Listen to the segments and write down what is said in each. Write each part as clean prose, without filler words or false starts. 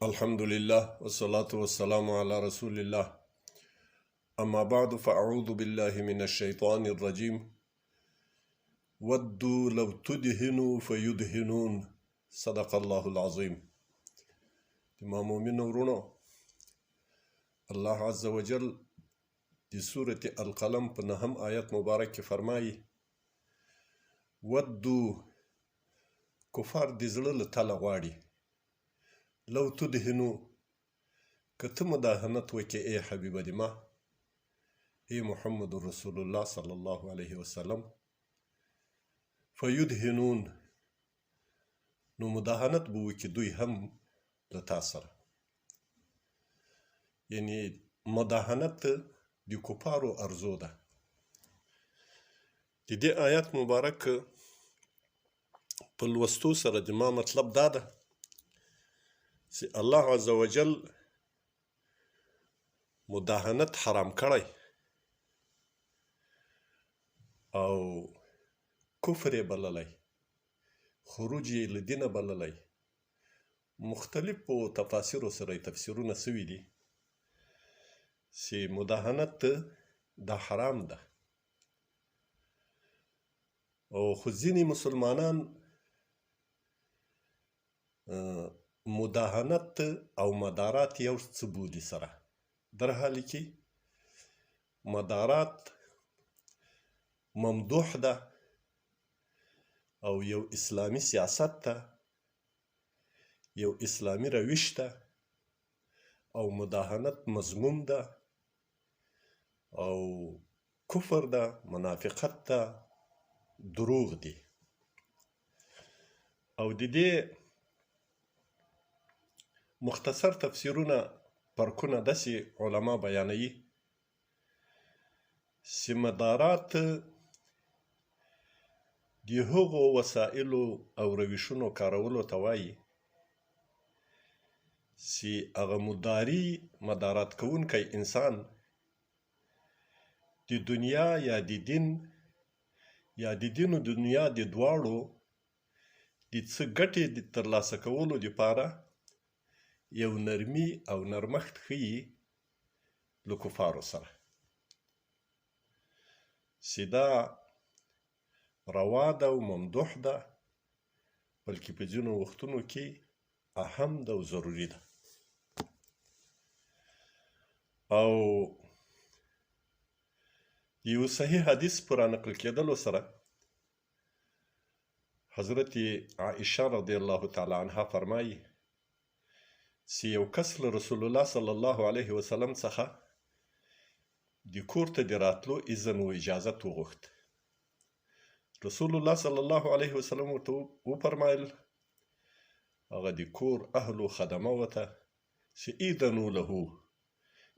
الحمد لله والصلاة والسلام على رسول الله أما بعد فأعوذ بالله من الشيطان الرجيم ودوا لو تدهنوا فيدهنون صدق الله العظيم ما مؤمن ورونو الله عز وجل د سورة القلم په نهم آیت مبارک کې فرمایي ودو کفار د زړه له تله غواړي لو تدهنو که ته مداهنت وکې ای حبیبه د ما ای محمد رسول الله صلی الله علیه وسلم فیدهنون نو مداهنت به وکړي دوی هم له تا سره یعنی مداهنت د کفارو ارزو ده د دې آیت مبارک په لوستو سره د ما مطلب دا ده چې الله عز وجل مداهنت حرام کړی او کفر یې بللی خروج یې له دینه بللی مختلفو تفاسیرو سره یې تفسیرونه سوي دي چې مداهنت دا حرام ده او خو ځینې مسلمانان مداهنت او مدارات یو څه بولي سره در حال کې مدارات ممدوح ده او یو اسلامي سیاست ده یو اسلامي روش ده او مداهنت مذموم ده او کفر ده منافقت ده دروغ دي او د دې مختصر تفسیرونه پرکونه داسې علما بیانوي چې مدارات د هغو وسایلو او روشونو کارولو ته وایي چې هغه مداري مدارات کوونکی انسان د دنیا یا د دین یا د دین او دنیا د دواړو د څه ګټې د ترلاسه کولو لپاره یو نرمي او نرمښت ښیي له کفارو سره چې دا روا ده او ممدوح ده بلکې په ځینو وختونو کې اهم ده او ضروري ده او یو صحیح حدیث پر نقل کېدلو سره حضرت عائشه رضی الله تعالی عنها فرمایي چې یو کس له رسول الله صلی الله علیه وسلم څخه د کور ته د راتلو اذن و اجازت وغوښت رسول الله صلی الله علیه وسلم ورته وفرمایل هغه د کور اهل و خدمه وته چې اذنو له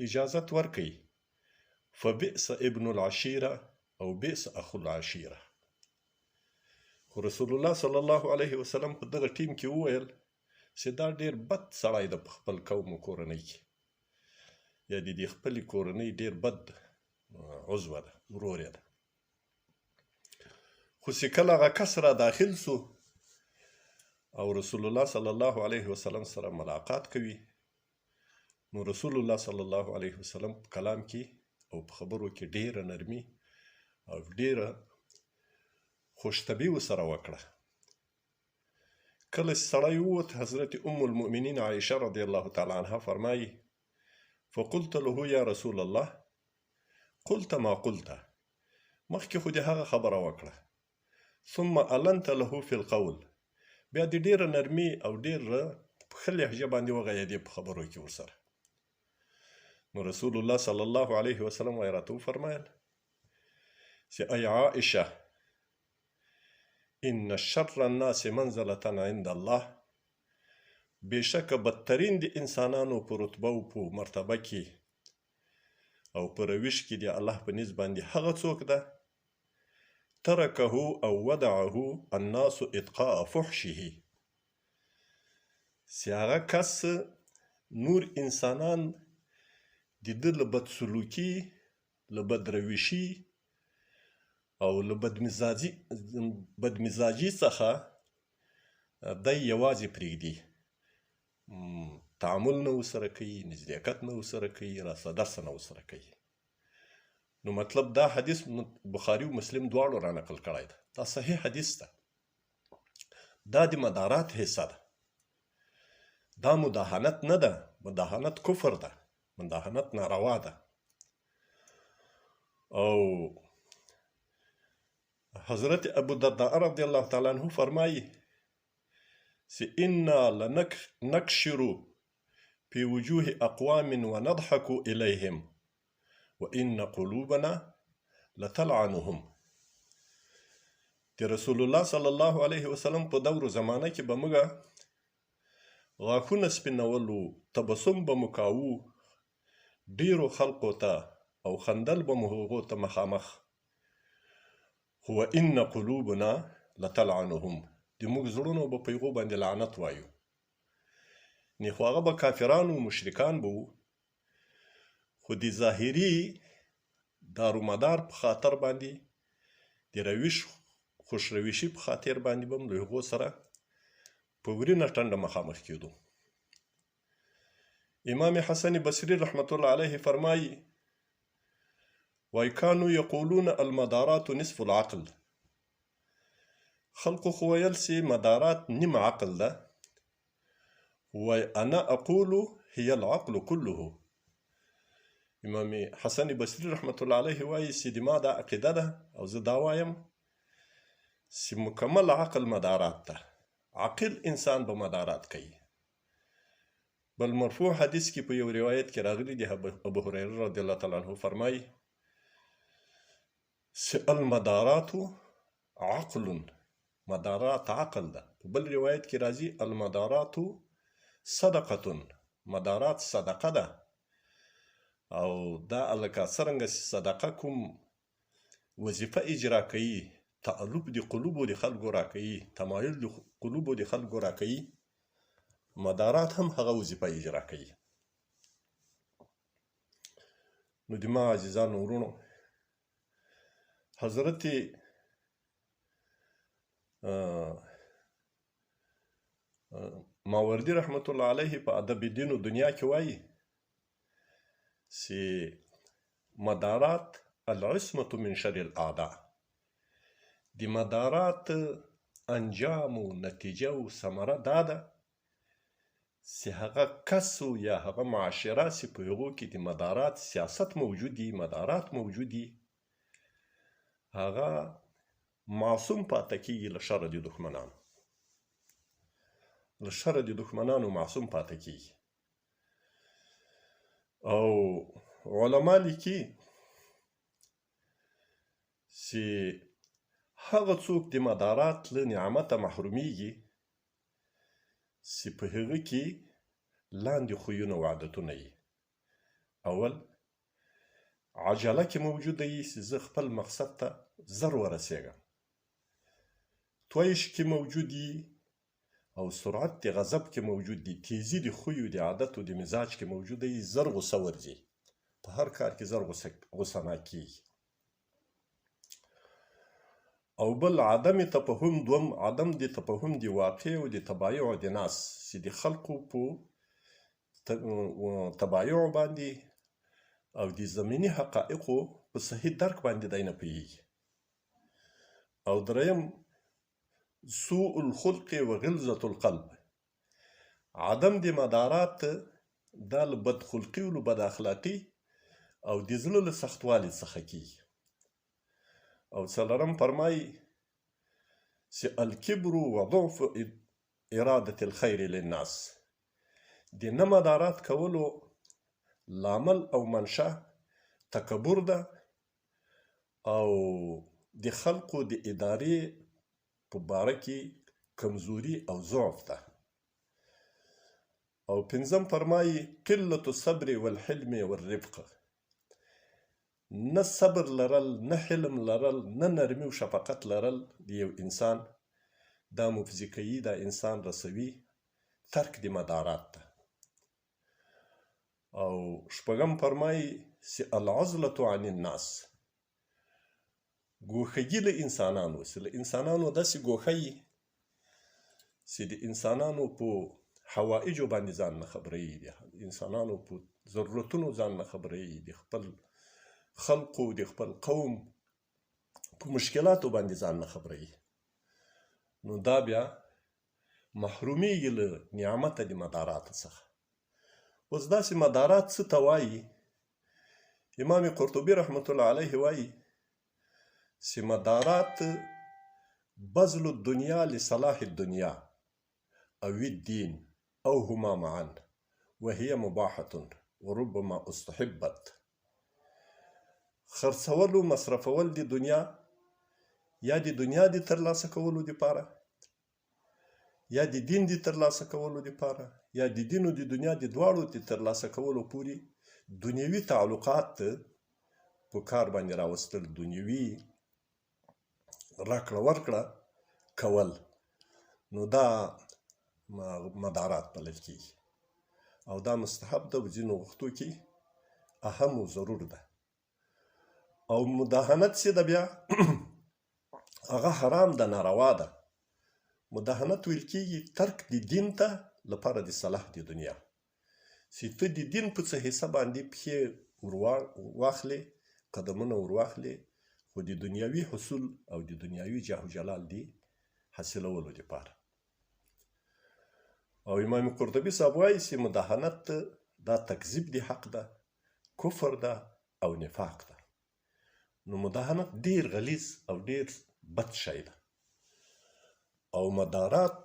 اجازت ورکړئ فبئس ابن العشیره او بئس اخو العشیره خو رسول الله صلی الله علیه وسلم په دغه ټیم کې وویل چې دا ډیر بد سړی ده په خپل قوم او کورنۍ کې یا د دې خپلې کورنۍ ډیر بد عضو ده ورور یې ده خو چې کله هغه کس را داخل سو او رسول الله صلی الله علیه وسلم سره ملاقات کوي نو رسول الله صلی الله علیه وسلم په کلام کې او په خبرو کې ډیره نرمي او ډیره خوشطبعي وسره وکړه کله چې سړی ووت حضرت ام المؤمنین عائشه رضی الله تعالی عنها فرمایي فقلت له یا رسول الله قلت ما قلت مخکې خو دې هغه خبره وکړه ثم النت له فی القول بیا دې ډېره نرمي او ډېر په ښه لهجه باندې وغږېدې په خبرو کې ورسره نو رسول الله صلی الله علیه وسلم وایي راته وفرمایل چې ای عائشه ان شر الناس منزله عند الله بېشکه بدترین د انسانانو په رتبه او په مرتبه کې او په روش کې د الله په نزد باندې هغه څوک ده ترکه او ودعه الناس اتقاء فحشه چې هغه کس نور انسانان د ده له بدسلوکي له بدروشي او له بدمزاجي څخه دی یوازې پرېږدي. تعامل نه ورسره کوي، نزدېکت نه ورسره کوي، راسه درسه نه ورسره کوي. نو مطلب دا حدیث بخاري او مسلم دواړو را نقل کړی ده، دا صحیح حدیث ده. دا د مدارات حصه ده، دا مداهنت نه ده، مداهنت کفر ده، مداهنت ناروا ده. او حضرت ابو درداء رضی الله تعالی عنہ فرمایي چې انا لنکشر في وجوه اقوام ونضحك اليهم وان قلوبنا لتلعنهم. د رسول الله صلی الله علیه وسلم په دور زمانه کې به موږ غاښونه سپینولو، تبسم به مو کاوو ډیرو خلقو ته او خندل به مو هغو ته مخامخ، خو وان قلوبنا لتلعنهم، د موږ زړونو به په هغو باندې لعنت وایو. نی خو هغه به کافران و مشرکان به وو، خو د ظاهري دارومدار په خاطر باندې، د روش خوشروشي په خاطر باندې به هم له هغو سره په ورینه ټنډه مخامخ کېدو. امام حسن بصري رحمت الله علیه فرمایي، وای کانو یقولون المدارات نصف العقل. خلقو خو ویل چې مدارات نیم عقل ده، وای انا اقول هي العقل كله. امام حسن بصري رحمت الله علیه وایي چې د ما دا عقیده ده او زه دا وایم چې مکمل عقل مدارات ده، عاقل انسان به مدارات کوي. بل مرفوع حدیث کې په یو روایت کې راغلي دي، ابو هریره رضی الله تعالی عنه فرمایي چې المدارات عقل، مدارات عقل ده. په بل روایت کې راځي المدارات صدقه، مدارات صدقه ده. او دا لکه څرنګه چې صدقه کوم وظیفه اجرا کوي، تألف د قلوبو د خلکو راکوي، تمایل د قلوبو د خلکو راکوي، مدارات هم هغه وظیفه اجرا کوي. نو د ما عزیزانو وروڼو، حضرت ماوردي رحمت الله علیه په ادب دین و دنیا کې وایي چې مدارات العصمة من شر الاعداء، د مدارات انجام و نتیجه و ثمره دا ده چې هغه کس یا هغه معاشره چې په هغو کې د مدارات سیاست موجود دي، مدارات موجود دي، هغه معصوم پاته کیږي له شره د دښمنانو، له شره د دښمنانو معصوم پاته کیږي. او علما لیکي چې هغه څوک د مدارات له نعمته محرومیږي چې په هغه کې لاندې خویونه او عادتونه یي. اول، عجله کې موجوده یي چې زه خپل مقصد ته زر ورسېږم. طیش کې موجود یي او سرعت د غضب کې موجود دي، تیزی د خویو د عادت او د مزاج کې موجوده یي، زر غوسه ورځي، په هر کار کې زر غوسه ناک کیږي. او بل عدم تفهم، دوم عدم د تفهم د واقع او د تبایع د ناس، چې د خلقو په تبایع باندې او د زمیني حقایقو په صحیح درک باندې دی نه پوهېږي. او دریم سوء الخلق و غلظة القلب، عدم د مدارات دا له بدخلقي او له بد اخلاقي او د زړه له سختوالي څخه کېږي. او څلورم فرمایي چې الکبر و ضعف اراده الخیر للناس، د نه مدارات کولو لامل او منشأ تکبر ده او د خلقو د ادارې په باره کې کمزوري او ضعف ده. او پنځم فرمایي قلة الصبر والحلم والرفق، نه صبر لرل، نه حلم لرل، نه نرمي او شفقت لرل د یو انسان دا مفضي کوي، دا انسان رسوي ترک د مدارات ته. او شپږم فرمایي چې العزلة عن الناس، ګوښګي له انسانانو، چې له انسانانو داسې ګوښه یي چې د انسانانو په حوائجو باندې ځان نه خبروي، د انسانانو په ضرورتونو ځان نه خبروي، د خپل خلقو د خپل قوم په مشکلاتو باندې ځان نه خبروي، نو دا بیا محرومیږي له نعمته د مداراتو څخه. اوس داسې مدارات څه ته وایي؟ امام قرطبي رحمت الله علیه وایي چې مدارات بذل الدنیا لصلاح الدنیا او الدین او هما معا وهي مباحة وربما استحبت. خرڅول او مصرفول د دنیا یا د دنیا د ترلاسه کولو دپاره یا د دین د ترلاسه کولو دپاره یا د دین او د دنیا د دواړو د ترلاسه کولو پورې دنیوي تعلقات په کار باندې راوستل، دنیوي راکړه ورکړه کول، نو دا مدارات بلل کیږي او دا مستحب ده، په ځینو وختو کې اهم او ضرور ده. او مداهنت چې ده بیا هغه حرام ده، ناروا ده. مداهنت ویل کیږي ترک د دین ته لپاره د صلاح د دنیا، چې ته د دین په څه حصه باندې پښې ورواخلې، قدمونه ورواخلې، خو د دنیوي حصول او د دنیوي جاه و جلال دی حاصلولو دپاره. او امام قرطبي صاحب وایي چې مداهنت دا تکذیب دی حق ده، کفر ده او نفاق ده. نو مداهنت ډیر غلیظ او ډیر بد شی ده، او مدارات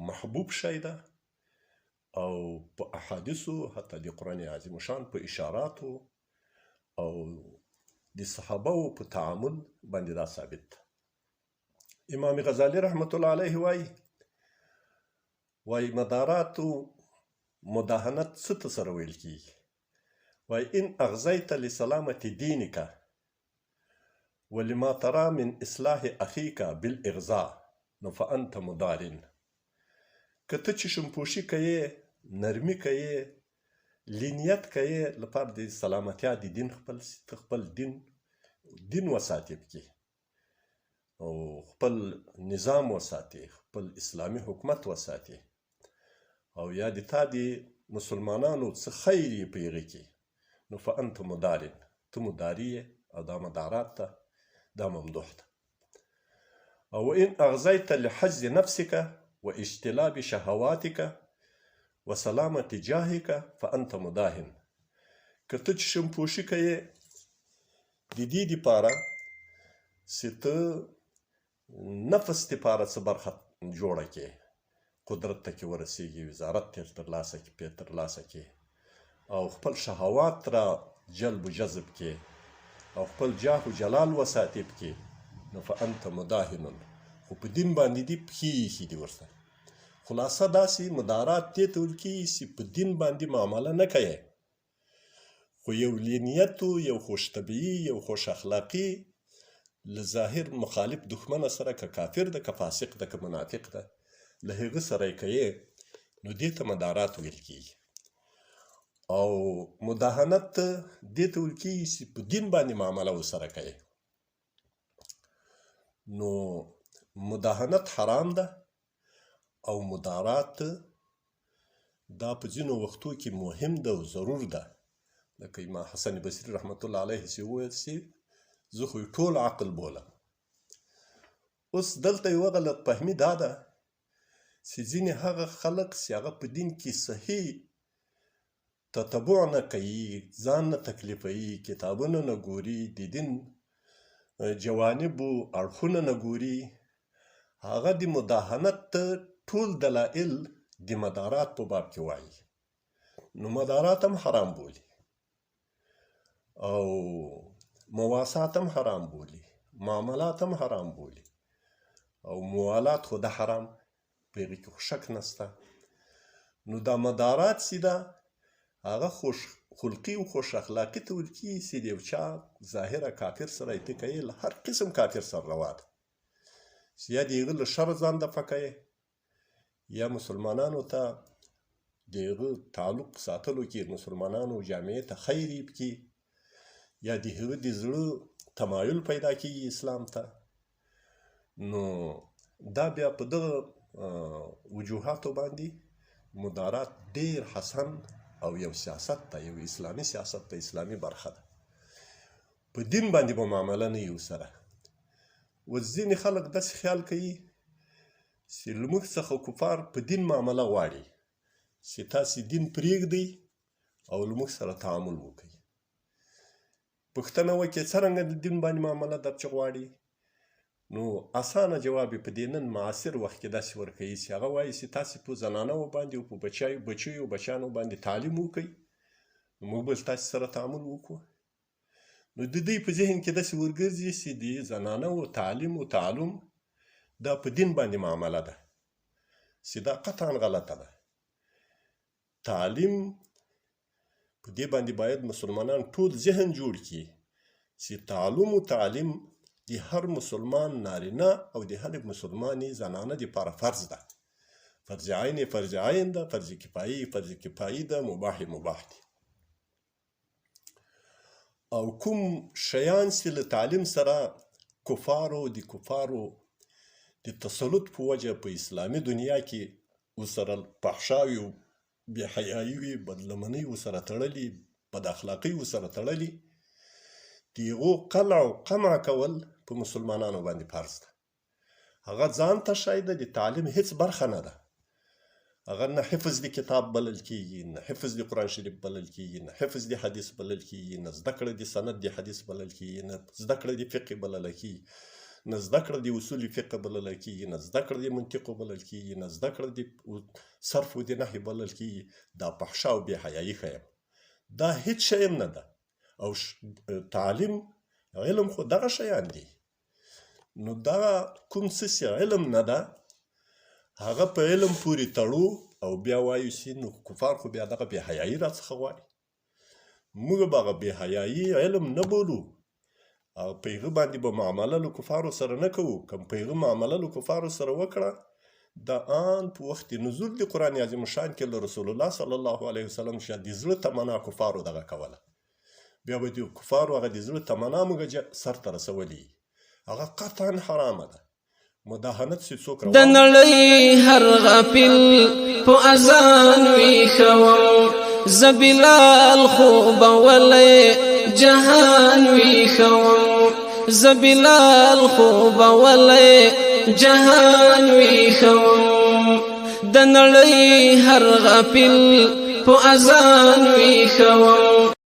محبوب شی ده، او په احادیثو حتی د قرآن عظیم شان په اشاراتو او د صحابه په تعامل باندې دا ثابت ده. امام غزالی رحمت الله علیه وایي، وایي مدارات مداهنت څه ته سره ویل کیږي؟ وایي ان اغزیت لسلامة دینک ولما ترى من اصلاح اخیک بالاغزاء نو فانت مدارن. که ته چشم پوشي کوې، نرمي کوې، لینیت کوې لپاره د سلامتیا د دین خپل، ته خپل دین وساتې پکې، او خپل نظام وساتې، خپل اسلامي حکومت وساتې، او یا د تا د مسلمانانو څه خیر یې په هغې کې، نو فانت مدارن، ته مداري یې او دا مدارات ده، دا ممدوح ده. او ان اغزیت لحظ نفسک و اجتلاب شهواتک و سلامة جاهک فانت مداهن. که ته چشم پوشي کوې د دې دپاره چې ته نفس دپاره څه برخه جوړه کړې، قدرت ته کې ورسېږي، وزارت یې ترلاسه کړې، پې ترلاسه کړې، او خپل شهوات را جلب و جذب کړې، او خپل جاه و جلال وساتې پکې، نو فانت مداهن، خو په دین باندې دې پښې ایښي دي ورته. خلاصه داسې مدارات دې ته ویل کېږي چې په دین باندې معامله نه کوې، خو یو لینیت، یو خوش طبیعي، یو خوش اخلاقي له ظاهر مخالف دښمنه سره، که کافر ده، که فاسق ده، که منافق ده، له هغه سره یې کوې، نو دې ته مدارات ویل کېږي. او مداهنت دې ته ویل کېږي چې په دین باندې معامله ورسره کوې، نو مداهنت حرام ده او مدارات دا په ځینو وختو کې مهم ده او ضرور ده. لکه امام حسن بصري رحمت الله علیه چې وویل چې زه خو یې ټول عقل بولم. اوس دلته یوه غلط فهمي دا ده چې ځینې هغه خلک چې هغه په دین کې صحیح تتبع نه کوي، ځان نه تکلیفوي، کتابونه نه ګوري، د دین جوانبو اړخونه نه ګوري، هغه د مداهنت ټول دلایل د مدارات په باب کې وایي، نو مدارات هم حرام بولي او مواسات هم حرام بولي، معاملات هم حرام بولي، او موالات خو د حرام په هغې کې خو شک نشته. نو دا مدارات چې ده هغه خوش خلقي او خوش اخلاقي ته ویل کېږي چې د یو چا ظاهره کافر سره یې ته کوې، له هر قسم کافر سره روا ده چې یا د هغه له شره ځان دفع کوې، یا مسلمانانو ته د هغه تعلق ساتلو کې مسلمانانو جامعې ته خیر یې پکې، یا د هغه د زړه تمایل پیدا کېږي اسلام ته. نو دا بیا په دغه وجوهاتو باندې مدارات ډیر حسن او یو سیاست ته، یو اسلامي سیاست ته، اسلامي برخه ده. په دین باندې به معامله نه یو سره. اوس ځینې خلک داسې خیال کوي چې له موږ څخه کفار په دین معامله غواړي، چې تاسې دین پرېږدئ او له موږ سره تعامل وکړئ. پوښتنه وکړي څرنګه د دین باندې معامله درچې غواړي؟ نو اسانه جواب یې په دې نن معاصر وخت کې داسې ورکوي چې هغه وایي چې تاسې په زنانو باندې او په بچیو بچیانو باندې تعلیم وکړئ، نو موږ به تاسې سره تعامل وکړو. نو د دوی په ذهن کې داسې ورګرځي چې د زنانو تعلیم او تعلم دا په دین باندې معامله ده، چې دا قطعا غلطه ده. تعلیم په دې باندې باید مسلمانان ټول ذهن جوړ کړي چې تعلم او تعلیم د هر مسلمان نارینه او د هر مسلمانې زنانه دپاره فرض ده. فرض عین یې فرض عین ده، فرض کفایي یې فرض کفایي ده، مباح یې مباح دی. او کوم شیان چې له تعلیم سره کفارو د کفارو د تسلط په وجه په اسلامي دنیا کې ورسره فحشاوي او بې حیایي وي، بدلمنۍ ورسره تړلي، بد اخلاقۍ ورسره تړلي، د هغو قلع او قمع کول په مسلمانانو باندې فرض ده. هغه ځان ته شی ده، د تعلیم هیڅ برخه نه ده. هغه نه حفظ د کتاب بلل کیږي، نه حفظ د قرآن شریف بلل کیږي، نه حفظ د حدیث بلل کیږي، نه زده کړه د سند د حدیث بلل کیږي، نه زده کړه د فقه بلل کیږي، نه زده کړه د اصول فقه بلل کیږي، نه زده کړه د منطق بلل کیږي، نه زده کړه د صرف او د نحو بلل کیږي. دا فحشا او بې حیایي ښیم، دا هیڅ شی هم نه ده. او تعلیم علم خو دغه شیان دي. نو دا کوم څه چې علم نه ده هغه په علم پورې تړو او بیا وایو چې نو کفار خو بیا دغه بې حیایي را څخه غواړي. موږ به هغه بې حیایي علم نه بولو او په هغه باندې به معامله له کفارو سره نه کوو. کوم په هغه معامله له کفارو سره وکړه، د آن په وخت نزول د قرآن عظیم شان کې له رسول الله صلی الله علیه وسلم چې د زړه تمنا کفارو دغه کوله، بیا به د کفارو هغه د زړه تمنا موږ سر ته رسولي، هغه قطعا حرامه ده. مداهنت چې څوک د نړۍ هر غافل په اذان ویښوم، زه بلال خوبولی جهان ویښوم، زه بلال خوبولی جهان ویښوم. د نړۍ هر غافل په اذان ویښوم،